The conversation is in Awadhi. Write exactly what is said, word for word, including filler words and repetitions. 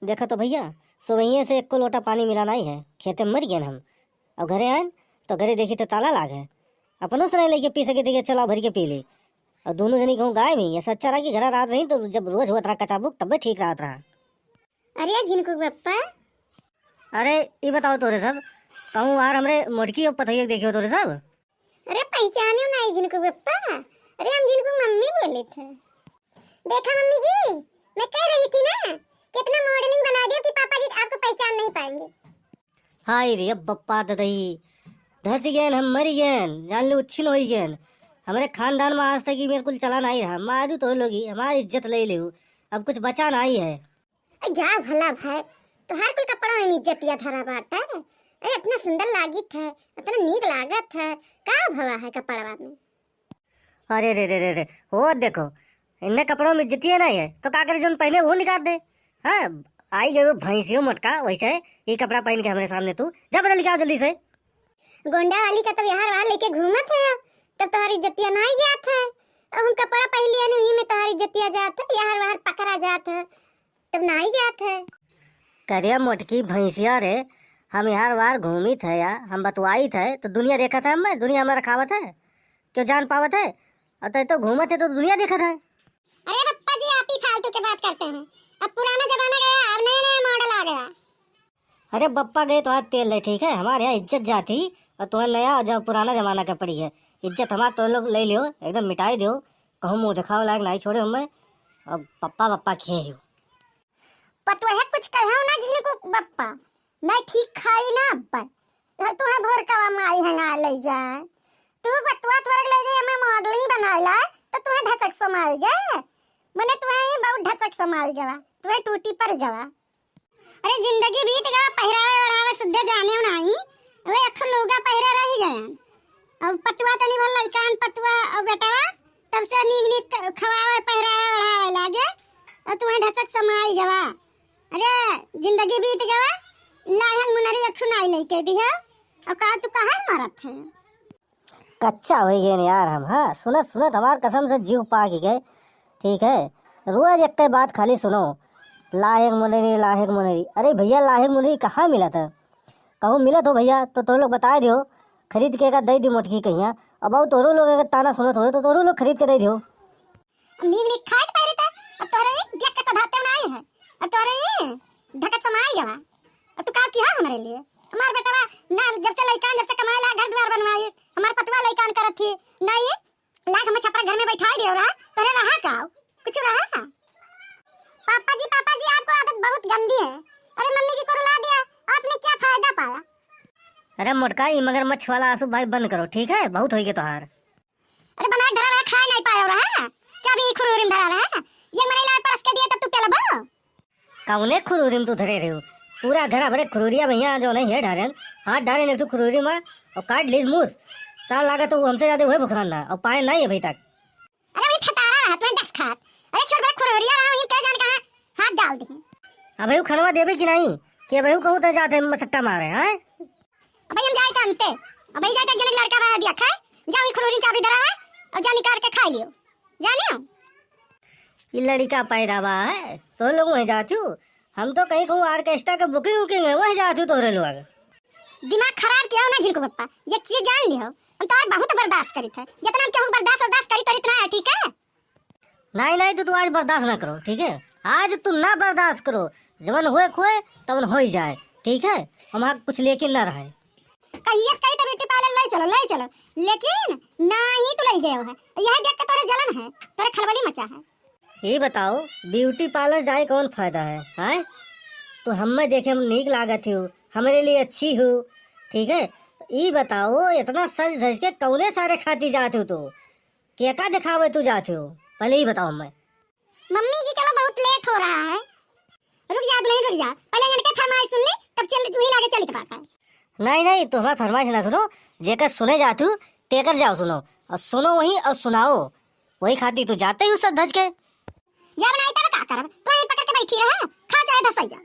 देखा तो भइया, सुबहिये से एक्को लोटा पानी मिला नाहीं है, खेते में मरि गएन हम। अउर घरे आएन तो घरे देखी तो ताला लाग है। अपनों से नाहीं लइके पी सकी थी कि चला भरि के पी ली। अउर दुनों जनी कहूँ गायब ही, एसे अच्छा रहा कि घरा रहत रही तो जब रोज होत रहा कचाबुक तब्बे ठीक रहत रहा। अरे झिनकू बप्पा। अरे ई बताओ तोरे सब, कहूँ आर हमरे मोटकी अउर पतोहिया के देखियो तोरे सब। अरे पहिचाने नाहीं झिनकू बप्पा, अरे हम झिनकू मम्मी बोले थे। देखा मम्मी जी, मैं कह रही थी ना कि इतना modeling बना दियो कि पापा जी आपको पहचान नहीं पाएंगे। हाय रे, अब बप्पा ददई, धसि गएन, हम मरि गएन, जान ले उच्छिन होइ गएन। हमरे खानदान में आज तक ई मेर कुल चला नाहीं रहा। मारू तोरे लोग ही, हमार इज्जत लइ लेउ, अब कुछ बचा नाहीं है। अरे जा भला भाई, तोहार कुल कपड़ा में इज्जतिया धरा बाटे। अरे इतना सुंदर लागित है, इतना नीक लागत है, का भवा है कपड़वा में? अरे रे रे रे रे, वो देखो, इन्हें कपड़ों में इज्जतिये नाहीं है, तो का करे, जौन पहिने वो निकाल दे। हाँ, आई गयो भैंसियो मोटका, वैसे ई कपड़ा पहिन के हमरे सामने तू, जा बदल के आ जल्दी से। गोंडा वाली का तब यहाँ वहाँ लेके घूमत है, तब तोहार इज्जतिया नाहीं जात है। अब हम कपड़ा पहिन लिया नहीं, में तोहार इज्जतिया जात है, यहाँ वहाँ पकड़ा जात है, तब नाहीं जात है। करे मोटकी भैंसिया रे, हम यहाँ बार घूमित है या हम बतुआइत है, तो दुनिया देखत है हमें, दुनिया हमें रखावत है, क्यों जान पावत है? अउर तै तो घूमत है तो दुनिया देखत है। अरे पप्पा जी, आप ही फालतू के बात करते हैं। अब पुराना जमाना गया, अब नया नया model आ गया। अरे बप्पा गए तो आज तेल ले, ठीक है, हमारे यहाँ इज्जत जाती अउर तुम्हें नया अउर जब पुराना जमाना का पड़ी है। इज्जत हमार तो लोग लइ लियो, एकदम मिटाइ दियो। कहूँ मुँह देखावे लायक नाहीं छोड़े हमें। अब पप्पा बप्पा किहे हो। पतोहे कुछ कहो ना झिनकू बप्पा, नाहीं ठीक खाई ना अब्बा। तुम्हें भोरकवा माई हंगा लइ जाए। तू बतुआ थोड़क लइ गई हमें modeling बनाए ला, तो तुम्हें ढचक समाई गए। मने तुम्हें ये बहुत ढचक समाई गवा, तुम्हें टूटी पड़ गवा। अरे जिंदगी बीत गवा, पहिरावे ओढ़ावे सुद्धे जाने नाहीं। वे एक लुगा पहिरे रहि गए। अब पतुआ तनी भर लइकान पतुआ अउर बेटवा, तब से नीक नीक ख-, खवावे पहिरावे ओढ़ावे लागे। अउर तुम्हें ढचक समाई गवा। अरे जिंदगी बीत गवा, लाहन मुनरी एक ठो नाई लइके दिहो। अब का तू कहाँ मरत है? कच्चा होइ गए न यार हम, हाँ, सुनत सुनत हमार कसम से जीव पाकि गए, ठीक है, रोज एक्के बात खाली सुनो, लाहेक मुनरी, लाहेक मुनरी। अरे भइया, लाहेक मुनरी कहाँ मिलत है? कहूँ मिलत हो भइया तो तोहरे लोग बताए दियो, खरीद के एका दइ दी मोटकी कहिया। अब अउ तोहरो लोग अगर ताना सुनत हो तो तोहरो लोग खरीद के दइ दियो। अब नीक नीक खाए के पहरे त, अब तोहरे ई देख के सधाते नाहीं है, अब तोहरे ई ढकत समाई गवा। अब तू का किहा हमरे लिए? हमार बेटवा ना, जब से लइकान, जब से कमाए ला घर दुआर बनवाई, हमार पतवा लइकान करत थी, नाहीं लायक हमें छपरा घर में बैठाई दियो रहा, तोहरे रहा का? कुछ रहा? पापा जी, पापा जी, आपको आदत बहुत गंदी है। अरे मम्मी जी को रुला दिया, आपने क्या फायदा पाया? अरे मोटका, ई मगरमच्छ वाला आंसू भाई बंद करो, ठीक है? बहुत होइ गए तोहार। अरे बनाए धरा रहा, खाए नाहीं पायो रहा, चाबी खुरहुरी में धरा रहा, ये मने लाए परस के दिए तब तू पेला बो। कौने खुरहुरी में तू धरे रहे हो? पूरा घर भरे खुरहुरिया भइया जो नहीं है ढारेन, हाथ ढारेन एक ठो खुरहुरी में अउर काट लीस मूस। सार लागत है वो हमसे ज्यादा हुए भुखरान रहा अउर पाए नाहीं अभी तक। अरे वही फटारा रहा, तुम्हें दस खात। अरे छोट बड़े खुरहुरिया रहा, वहीं क्या जान कहाँ हाथ डाल दी। अबे वो खनवा देबे कि नाहीं? कि अबे वो कहूँ तो जाते मसट्टा मारे, हैं? अबे हम जाए तो अंते। अबे जाए तो एक जने लड़का रहा दिया खाए। जा वही खुरहुरी चाबी धरा है अउर जा निकाल के खाए लियो। जानियो? ये लड़का पैदा बा है, तो लोग वहीं जाती हो। हम तो कहीं कहूँ orchestra के booking वुकिंग है, वहीं जाती हो तोहरे लोग। दिमाग खराब किया हो ना झिनकू बप्पा, ये चीज जान लियो। हम तो आज बहुत बर्दाश्त करी थे, जितना हम केहू बर्दाश्त बर्दाश्त करी तो इतना है, ठीक है? नाहीं, नाहीं, तो तू आज बर्दाश्त ना करो, ठीक है? आज तू ना बर्दाश्त करो, जवन होए खोए, तवन होइ जाए, ठीक है? हम कुछ लेके ना रहे। कहिए कही तो beauty parlour ले चलो, ले चलो, लेकिन नाहीं तू ले गए है। यह देख के तोरे जलन है, तोरे खलबली मचा है। ये बताओ, beauty parlour जाए कौन फायदा है, हैं? तू हमें देखे हम नीक लागत हो, हमरे लिए अच्छी हो, ठीक है? ये बताओ, इतना सज धज के कौने सारे खाती जात हो तू? केका दिखावे तू जात हो? पहले ही बताओ हमें। मम्मी जी, चलो, बहुत late हो रहा है। रुक जा दुल्हन, रुक जा, पहले इनके फरमाइश सुन ले, तब चल, वहीं लागे चलित बात है। नाहीं, नाहीं, तू हमार फरमाइश ना सुनो, जेकर सुने जात हो, तेकर जाओ सुनो, अउर सुनो वहीं अउर सुनाओ, वही खाती तू जाते ही उस सज धज के। जा बनाई तब का करब, तू यहीं पकड़ के बैठी रहा, खा चाहे धसैया।